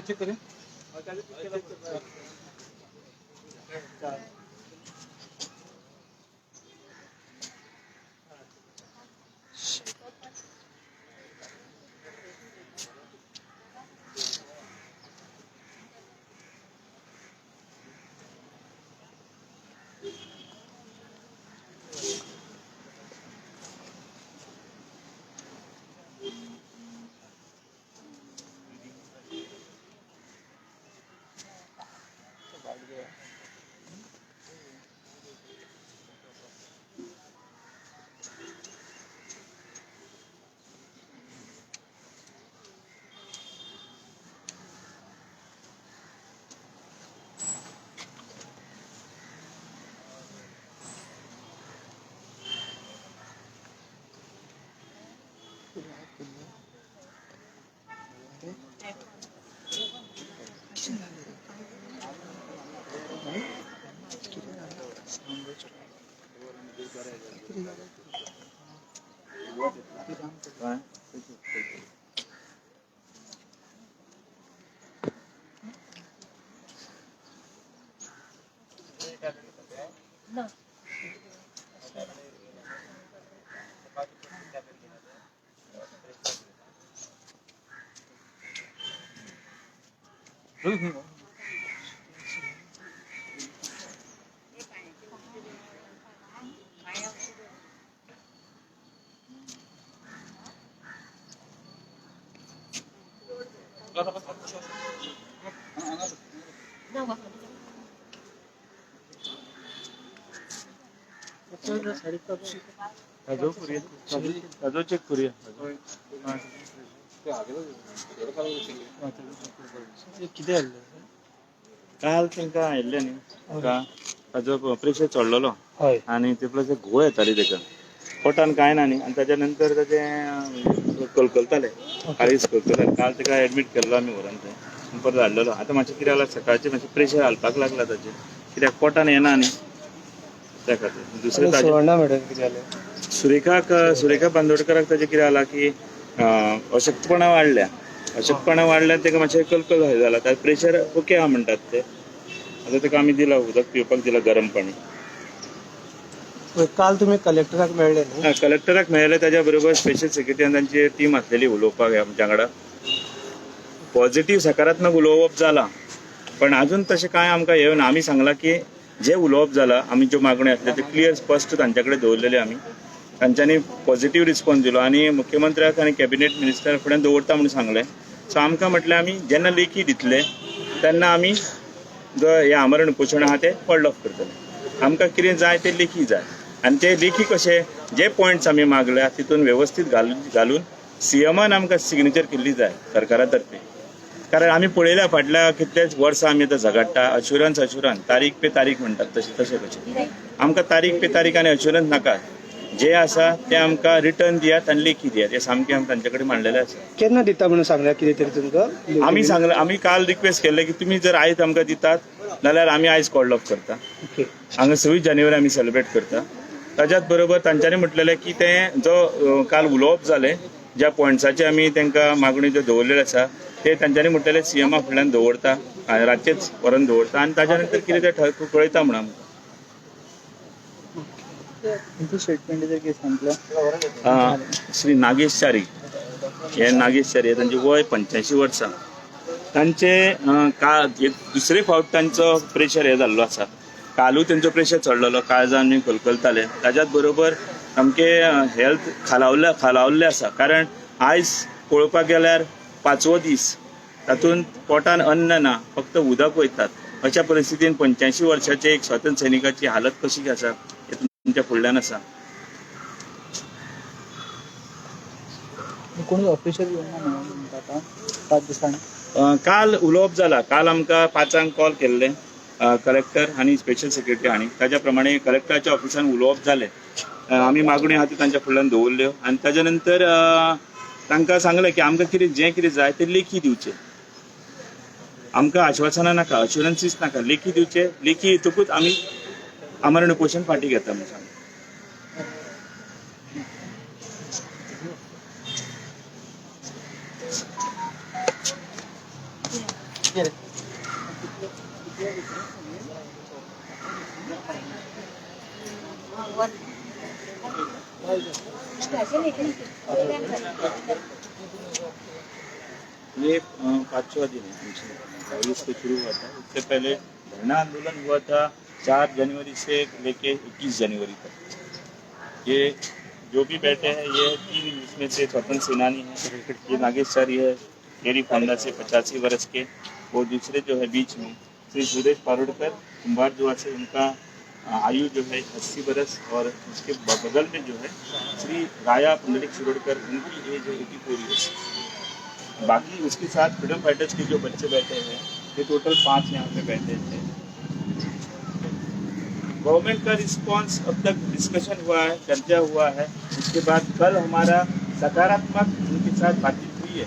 Check करें। No. Check करूया। कितें जालें काल तांकां आयिल्लें न्ही, ताजो प्रेशर चडलेलो आनी ते प्लस घुंवळ येताली ताका, पोटान कांय ना न्ही, आनी ताच्या नंतर ताजें कलकलतालें, काळीज कलकलतालें। काल ताका एडमीट केल्लो आमी व्हरून थंय, परत हाडलेलो। आतां मातशें कितें जालां, सकाळचें मातशें प्रेशर हालपाक लागला ताजें, कित्याक पोटान येना न्ही त्या खातीर। दुसरें सुरेखाक, सुरेखा बांदोडकराक ताजें कितें जालां की अशक्तपणा वाडल्या, अशक्तपणा वाडल्यान ताका मातशें कलकल जाला, ताजें प्रेशर ओके आहा म्हणटात ते। आतां ताका आमी दिला उदक पिवपाक दिला, गरम पाणी। काल तुमी कलेक्टराक मेळ्ळे न्ही? कलेक्टराक मेळ्ळे, ताज्या बरोबर स्पेशल सेक्रेटरी आनी तांची टीम आसलेली उलोवपाक आमच्या वांगडा। पॉझिटीव सकारात्मक उलोवप जालां, पण अजून तशें कांय आमकां येवना। आमी सांगलां की जे उलोवप जालां, आमी ज्यो मागण्यो आसल्यो त्यो क्लियर स्पश्ट तांच्या कडेन दवरलेल्यो आमी, तांच्यांनी पॉझिटीव रिस्पॉन्स दिलो आनी मुख्यमंत्र्याक आनी कॅबिनेट मिनिस्टर फुडें दवरता म्हणून सांगलें। सो आमकां म्हटलें आमी जेन्ना लेखी दितले तेन्ना आमी जो हें आमरण उपोशण आहा तें कॉल्ड ऑफ करतले। आमकां कितें जाय तें लेखी जाय, आनी ते लेखी कशे जे पॉयंट्स आमी मागल्या तितून वेवस्थीत घालून सीएमान आमकां सिग्नेचर केल्ली जाय सरकारा तर्फे। कारण आमी पळयल्या फाटल्या कितल्याच वर्सां आमी आतां झगडटा, अश्युरन्स अश्युरन्स, तारीख पे तारीख म्हणटात तशें तशें कशें आमकां तारीख पे तारीख आनी अश्युरन्स नाका, जे आसा ते आमकां रिटर्न दियात आनी लेखी दियात, हे सामकें आमी तांचे कडेन मांडलेलें आसा। केन्ना दिता म्हणून सांगल्या कितें तरी तुमकां? आमी सांगलां, आमी काल रिक्वेस्ट केल्लें की तुमी जर आयज आमकां दितात जाल्यार आमी आयज कॉल्ड ऑफ करता। हांगा 26 जानेवारी आमी सेलिब्रेट करता। ताच्याच बरोबर तांच्यांनी म्हटलेलें की तें जो काल उलोवप जालें, ज्या पॉयंट्साचे आमी तांकां मागण्यो ज्यो दवरलेल्यो आसा ते तांच्यांनी म्हटलेलें सीएमा फुडल्यान दवरता, रातचेच व्हरून दवरता आनी ताच्या नंतर कितें तें कळयता म्हणून आमकां। श्री नागेश च्यारी, हे नागेश च्यारी तांचे वय 85 वर्सां, तांचे दुसरे फावट तांचो प्रेशर हे जाल्लो आसा। कालूय तांचो प्रेशर चडलेलो, काळजान बी कलकलताले, ताच्याच बरोबर सामके हेल्थ खालावल्ले आसा। कारण आयज पळोवपाक गेल्यार 5वो दीस, तातूंत पोटान अन्न ना, फक्त उदक वयतात। अशा परिस्थितीन 85 वर्साचे एक स्वातंत्र्य सैनिकाची हालत कशी आसा हे तुमच्या फुडल्यान आसा। कोणूच ऑफिशियल येवना म्हणून म्हणटा 5 दिसांनी? काल उलोवप जाला, काल आमकां 5 कॉल केल्ले, कलेक्टर आनी स्पेशल सेक्रेटरी हांणी. ताज्या प्रमाणे कलेक्टराच्या ऑफिसान उलोवप जालें. आमी मागण्यो आहा त्यो तांच्या फुडल्यान दवरल्यो आनी ताज्या नंतर तांकां सांगलें की आमकां कितें जें कितें जाय तें लेखी दिवचें, आमकां आश्वासनां नाका, अश्युरन्सीस नाका, लेखी दिवचे. लेखी येतकूच आमी आमरण उपोशण फाटीं घेता म्हणून सांगलें. ये 5वां दिन है अनशन, 22 को शुरू हुआ था. उससे पहले धरना आंदोलन हुआ था 4 जनवरी से लेके 21 जनवरी तक. ये जो भी बैठे हैं, ये तीन इसमें से स्वतंत्र सेनानी हैं. ये नागेश चारी है, केरी फोंडा से, 85 वर्ष के. वो दूसरे जो है बीच में श्री सुरेश पारुडकर, कुंभार जुआ से, उनका आयु जो है 80 बरस और उसके बगल में जो है श्री राया पुंडलिक शिरोडकर, उनकी एज है 84 ईयर्स. बाकी उसके साथ फ्रीडम फाइटर्स के जो बच्चे बैठे हैं, ये टोटल 5 यहाँ पे बैठे थे. गवर्नमेंट का रिस्पांस अब तक डिस्कशन हुआ है, चर्चा हुआ है. उसके बाद कल हमारा सकारात्मक उनके साथ बातचीत हुई है,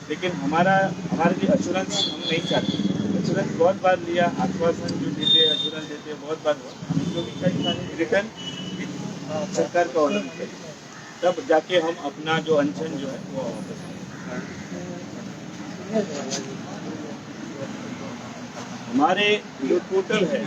लेकिन हमारा हमारे लिए अश्योरेंस हम नहीं चाहते. अश्योरेंस बहुत बार लिया, आश्वासन जो देते, अश्योरेंस देते, बहुत बार हुआ. हमें जो भी चाहिए रिटर्न विथ सरकार का ऑर्डर चाहिए, तब जाके हम अपना जो अनशन जो है वो वापस लेंगे. हमारे जो टोटल है,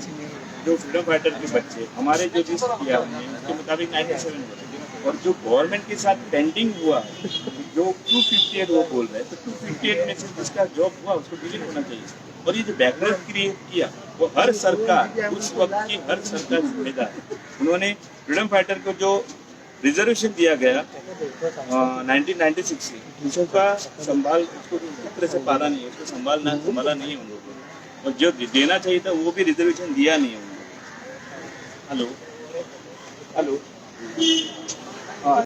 जो फ्रीडम फाइटर के बच्चे, हमारे जो लिस्ट किया हमने, उसके मुताबिक 97 हुआ और जो गवर्नमेंट के साथ पेंडिंग हुआ है, जो 258 वो बोल रहे हैं, तो 258 में से जिसका जॉब हुआ उसको डिलीट होना चाहिए. और ये जो बैकलॉग क्रिएट किया, वो हर सरकार, उस वक्त की हर सरकार जिम्मेदार है. उन्होंने फ्रीडम फाइटर को जो रिजर्वेशन दिया गया 1996 से, उसका संभाल उसको उस तरह से पाला नहीं है, उसको संभालना संभाला नहीं है उन लोगों ने और जो देना चाहिए था वो भी रिजर्वेशन दिया नहीं है उन लोगों ने. Hello, hello.